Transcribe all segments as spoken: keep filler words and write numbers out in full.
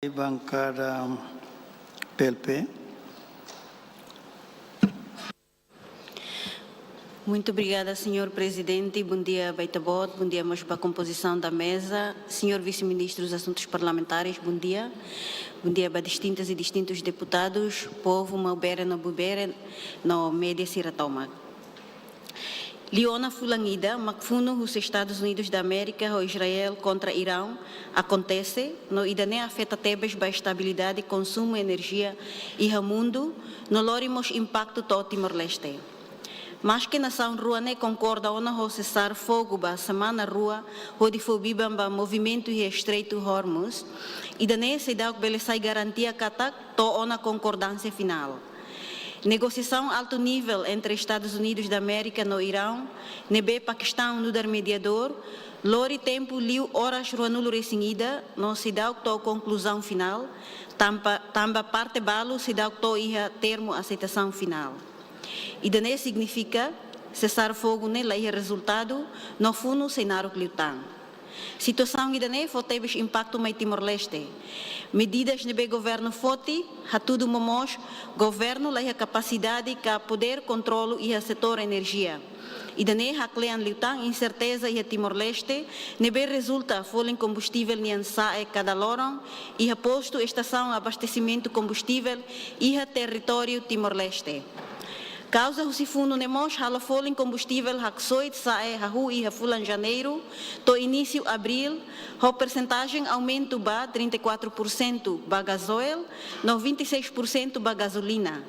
Bankada P L P. Muito obrigada, senhor Presidente. Bom dia ba ita-boot, bom dia mós ba kompozisaun da meza. Senhor Vice-Ministro dos Assuntos Parlamentares, bom dia. Bom dia ba distintas e distintos deputados, povu, maubere no buibere, no média sira tomak. Liu ona fulan ida, mak funu husi Estadus Unidus da Amérika ho Israel kontra Irão akontese, no ida-ne'e afeta tebes ba estabilidade konsumu enerjia iha mundu, no lori mós impaktu to'o Timor-Leste. Maske nasaun rua ne'e konkorda ona ho sesar fogu ba semana rua hodi fó biban ba movimentu iha Estreitu Hormuz, ida-ne'e seidauk bele sai garantia katak to'o ona konkordánsia finál. Negosiasaun altu nivel entre Estadus Unidus da Amérika no Irão, ne'ebé Pakistán nu'udar mediadór, lori tempu liu oras ruanulu-resin-ida, no seidauk to'o konkluzaun finál, tanba, tanba parte balu seidauk to'o iha termu aseitasaun finál. Ida-ne'e signifika sesar fogu ne'e la iha rezultadu, no funu sei naruk liután. Situasaun ida-ne'e fó tebes impaktu mai Timor-Leste. Medidas ne'ebé governu foti, hatudu momoos, governu la iha kapasidade ka podér kontrolu iha setór enerjia. Ida-ne'e haklean liután inserteza iha Timor-Leste, ne'ebé rezulta folin kombustivel nian sa'e kada loron, iha postu estasaun abastesimentu kombustivel, iha territóriu Timor-Leste. Kauza husi funu ne'e mós halo folin kombustivel haksoit sa'e hahú iha fulan Janeiru to'o inísiu Abríl, ho persentajen aumentu ba trinta e quatro por cento ba gazóil, no vinte e seis por cento ba gazolina.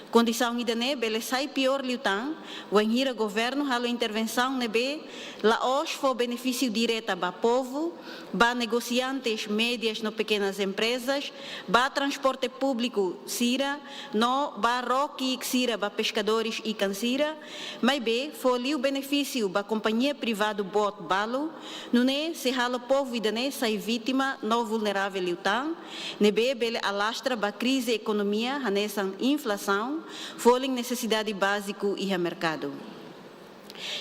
Kondisaun ida-ne'e bele sai piór liután, wainhira governu halo intervensaun ne'ebé la'ós fó benefísiu direta ba povu, ba negosiantes médias no pekenas emprezas, ba transporte públiku sira, no ba ró ki'ik sira ba peskadores ikan sira, maibé fó liu benefísiu ba kompañia privadu boot balu, nune'e sei halo povu ida-ne'e sai vítima no vulneravel liután, ne'ebé bele alastra ba krize ekonomia hanesan inflasaun, folin nesesidade báziku iha merkadu.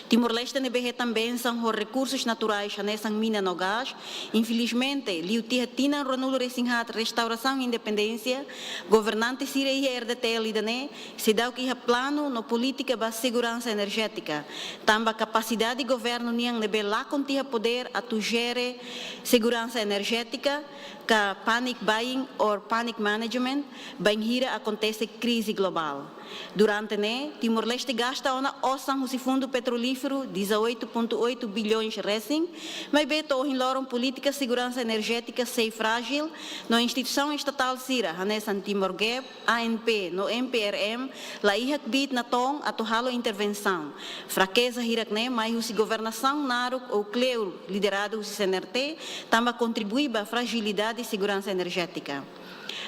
Timor-Leste ne'ebé hetan bensaun ho rekursus naturais hanesan mina no gás, infelizmente, liu tiha tinan ruanulu-resin-haat restaurasaun independénsia, governante sira iha R D T L ida-ne'e seidauk iha planu no polítika ba seguransa enerjétika, tanba kapasidade governu nian ne'ebé lakon tiha podér atu jere seguransa enerjétika, ka panic buying or panic management, bainhira akontese krize globál. Durante ne'e, Timor-Leste gasta ona osan husi fundu petrolíferu dezoito ponto oito bilhões resin, maibé to'o ohin loron polítika seguransa enerjétika sei frájil, no instituisaun estatál sira hanesan Timor Gap, A N P, no M P R M, la iha kbiit natoon atu halo intervensaun. Frakeza hirak-ne'e mai husi governasaun naruk ou kleur lideradu husi C N R T, tanba kontribui ba frajilidade seguransa enerjétika.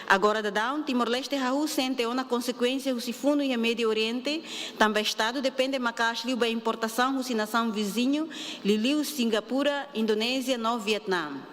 Agora daudaun, Timor-Leste hahú sente ona konsekuénsia husi funu iha Médiu Oriente, tanba Estadu depende maka'as liu ba importasaun husi nasaun viziñu, liuliu Singapura, Indonézia no Vietname.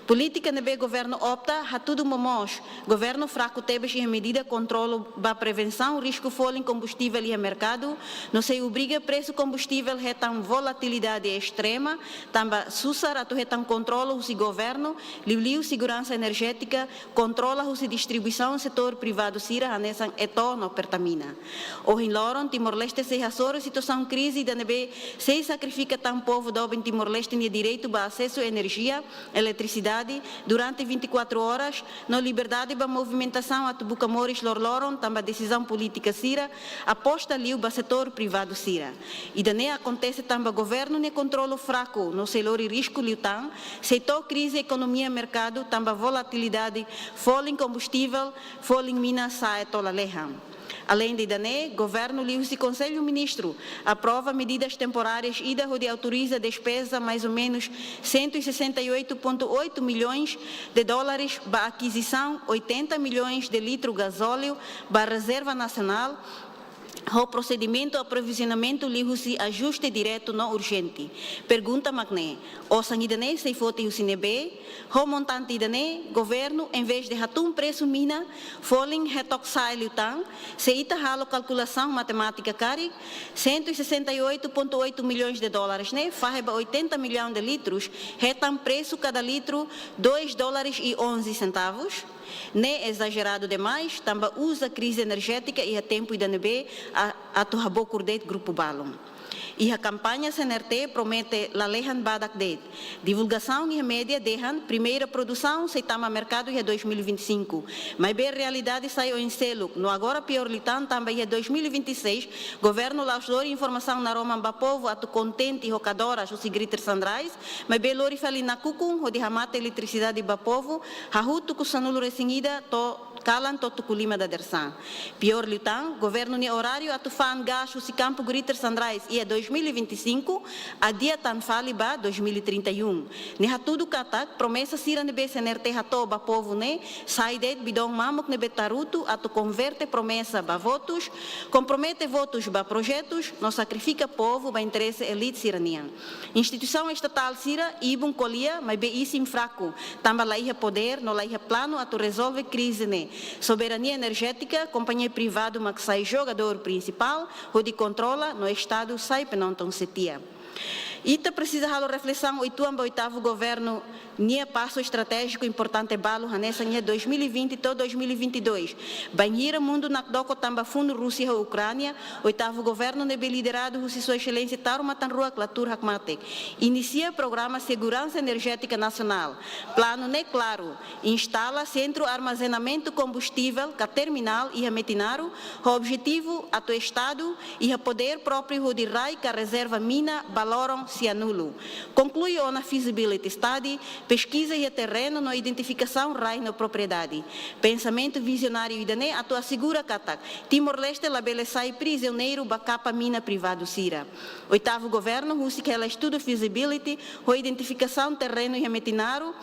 Polítika ne'ebé governu opta, hatudu momoos, governu fraku tebes iha medida kontrolu ba prevensaun risku folin kombustivel iha merkadu, no sei obriga presu kombustivel hetan volatilidade estrema, tanba susar atu hetan kontrolu husi governu, liuliu seguransa enerjétika, kontrola husi distribuisaun setór privadu sira hanesan Eto no Pertamina. Ohin loron, Timor-Leste sei hasoru situasaun krize ida ne'ebé sei sakrifika tan povu doben Timor-Leste nia direitu ba asesu enerjia, eletrisidade, durante vinte e quatro horas, no liberdade ba movimentasaun atu buka moris loroloron tanba desizaun polítika sira, aposta liu ba setór privadu sira. Ida-ne'e akontese tanba governu nia kontrolu fraku, no sei lori risku liután, sei to'o krize ekonomia merkadu tanba volatilidade folin kombustivel, folin mina sa'e to'o lalehan. Aleinde ida-ne'e, governu liuhusi Konsellu Ministru aprova medidas temporárias ida hodi autoriza despeza mais ou menos cento e sessenta e oito ponto oito milhões de dólares ba akizisaun oitenta milhões de litru gazóliu ba rezerva nasionál, ho prosedimentu aprovizionamentu liuhusi ajuste diretu no urjente. Pergunta mak ne'e, osan ida-ne'e sei foti husi ne'ebé? Ho montante ida-ne'e, governu, em vez de hatún presu mina folin hetok sa'e liután, se ita halo kalkulasaun matemátika karik, cento e sessenta e oito ponto oito milhões de dólares ne'e fahe ba oitenta milhão de litros, hetan presu kada litru dois dólares e onze centavos? Ne'e ezajeradu demais, tanba uza krize enerjétika iha tempu ida ne'ebé a-, atu habokur de'it grupu balun. Iha kampaña C N R T promete lalehan badak de'it. Divulgasaun iha média dehan primeira produsaun sei tama merkadu iha dois mil e vinte e cinco. Maibé realidade sai oin seluk, no agora piór liután tanba iha dois mil e vinte e seis, governu la'ós lori informasaun naroman ba povu atu kontente ho kadoras husi Greater Sunrise, maibé lori fali nakukun hodi hamate eletrisidade ba povu, hahú tuku sanulu-resin-ida to'o kalan to'o tuku lima dadeer-saan. Piór liután, governu nia oráriu atu fa'an gás husi kampu Greater Sunrise iha dois mil e vinte e cinco adia tan fali ba dois mil e trinta e um. Ne'e hatudu katak promesa sira ne'ebé C N R T hato'o ba povu ne'e sai de'it bidon mamuk ne'ebé tarutu atu konverte promesa ba votus, kompromete votus ba projetus, no sakrifika povu ba interese elite sira-nian. Instituisaun estatál sira ibun ko'alia, maibé isin fraku, tanba la iha podér no la iha planu atu rezolve krize ne'e. Soberania enerjétika, kompañia privadu mak sai jogadór prinsipál hodi kontrola no Estadu sai penonton setia. Ita presiza halo reflesaun uitoan ba oitavu governu nia pasu estratéjiku importante balu hanesan iha dois mil e vinte to'o dois mil e vinte e dois. Bainhira mundu nakdoko tanba funu Rúsia ho Ukránia, oitavu governu ne'ebé lideradu husi Sua Exelénsia Taur Matan Ruak la tuur hakmatek, inisia programa seguransa enerjétika nasionál. Planu ne'e klaru, instala sentru armazenamentu kombustivel ka terminál iha Metinaro, ho objetivu atu Estadu iha podér própriu hodi rai ka rezerva mina ba loron sianulu. Konklui ona feasibility study, peskiza iha terrenu no identifikasaun rai no propriedade. Pensamentu vizionáriu ida-ne'e atu asegura katak Timor-Leste labele sai prizioneiru ba kapa mina privadu sira. Oitavu governu husik hela estudu feasibility ho identifikasaun terrenu iha Metinaro,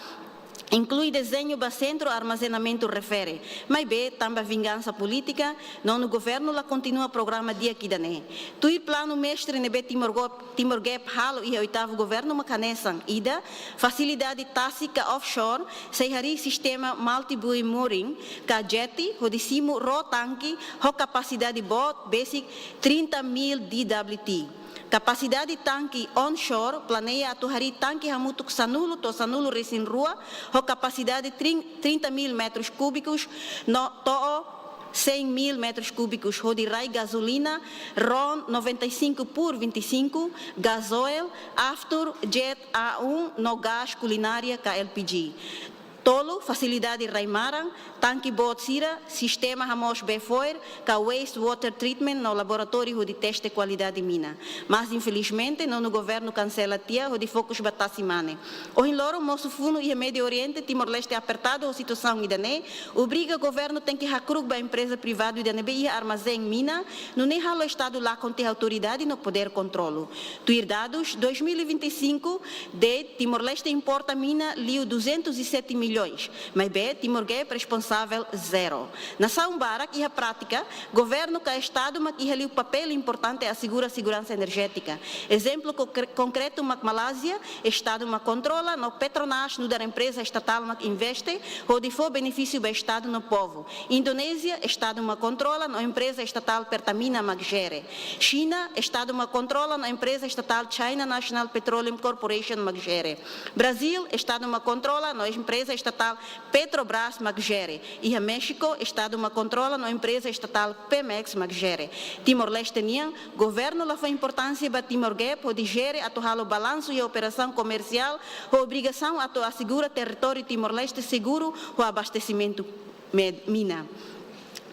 inklui dezeñu ba sentru armazenamentu refere. Maibé, tanba vingansa polítika, nonu governu la kontinua programa di'ak ida-ne'e. Tuir planu mestre ne'ebé Timor Go-, Timor Gap halo iha oitavu governu mak hanesan: ida, fasilidade tasi ka offshore sei harii sistema multi-buoy mooring ka jetty hodi simu ró tanki ho kapasidade boot besik trinta mil D W T. Kapasidade tanki onshore planeia atu harii tanki hamutuk sanulu to'o sanulu-resin-rua, ho kapasidade trin-, trinta mil metros cúbicos no to'o cem mil metros cúbicos, hodi rai gazolina Ron noventa e cinco por vinte e cinco, gazóil, aftur, jet A um no gás kulinária ka L P G. Tolu, fasilidade rai-maran, tanki boot sira, sistema hamoos bee fo'er, ka waste water treatment no laboratóriu hodi teste kualidade mina. Mas, infelizmente, nonu governu kansela tiha hodi fokus ba tasi mane. Ohin loron mosu funu iha Médiu Oriente, Timor-Leste apertadu ho situasaun ida-ne'e, obriga governu tenke hakru'uk ba empreza privadu ida ne'ebé iha armazén mina, nune'e halo Estadu lakon tiha autoridade no podér kontrolu. Tuir dadus dois mil e vinte e cinco, de'it Timor-Leste importa mina liu duzentos e sete milhões, maibé Timor Gap responsavel zero. Nasaun barak iha prátika, governu ka Estadu mak iha liu papél importante asegura seguransa enerjétika. Ezemplu konkre-, konkretu mak Malázia, Estadu mak kontrola, no Petronas nu'udar empreza estatál mak investe, hodi fó benefísiu ba Estadu no povu. Indonézia, Estadu mak kontrola, no empreza estatál Pertamina mak jere. Xina, Estadu mak kontrola, no empreza estatál China National Petroleum Corporation mak jere. Brazíl, Estadu mak kontrola, no empreza estatál Petrobras mak jere. Iha México, Estadu mak kontrola, no empreza estatál Pemex mak jere. Timor-Leste nian, governu la fó importánsia ba Timor Gap hodi jere atu halo balansu iha operasaun komersiál, ho obrigasaun atu asegura territóriu Timor-Leste seguru ho abastesimentu med-, mina.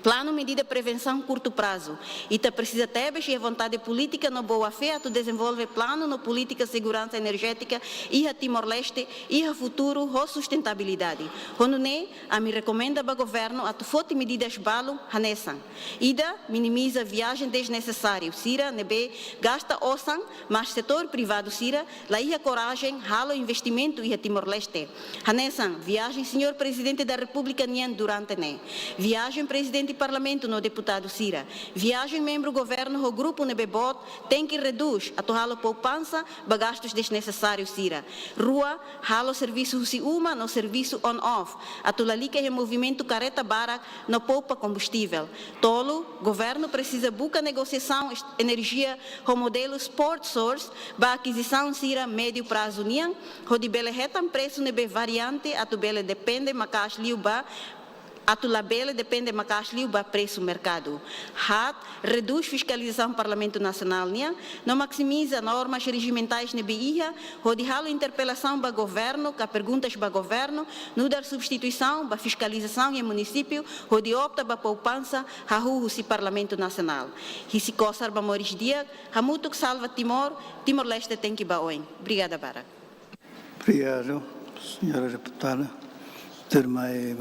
Planu medida prevensaun kurtu prazu. Ita presiza tebes iha vontade polítika no boa-fé atu dezenvolve planu no polítika seguransa enerjétika iha Timor-Leste, iha futuru ho sustentabilidade. Ho nune'e, ami rekomenda ba governu atu foti medidas balu hanesan: ida, minimiza viajen desnesesáriu sira ne'ebé gasta osan, mas setór privadu sira la iha korajen halo investimentu iha Timor-Leste. Hanesan viajen Señór Prezidente da Repúblika nian durante ne'e. Viajen Prezidente Parlamentu no deputadu sira. Viajen membru governu ho grupu ne'ebé boot tenke redús atu halo poupansa ba gastus desnesesáriu sira. Rua, halo servisu husi uma no servisu on-off atu lalika iha movimentu karreta barak no poupa kombustivel. Tolu, governu presiza buka negosiasaun est-, enerjia ho modelu spot source ba akizisaun sira médiu prazu nian, hodi bele hetan presu ne'ebé variante atu bele depende maka'as liu ba atu labele depende maka'as liu ba presu merkadu. Haat, redús fiskalizasaun Parlamentu Nasionál nian no maksimiza normas rejimentais ne'ebé iha, hodi halo interpelasaun ba governu ka perguntas ba governu, nu'udar substituisaun ba fiskalizasaun iha munisípiu, hodi opta ba poupansa hahú husi Parlamentu Nasionál. Hisi kosar ba moris di'ak, hamutuk salva Timor, Timor-Leste tenke ba oin. Obrigada barak. Obrigadu, señora deputada. Tuirmai,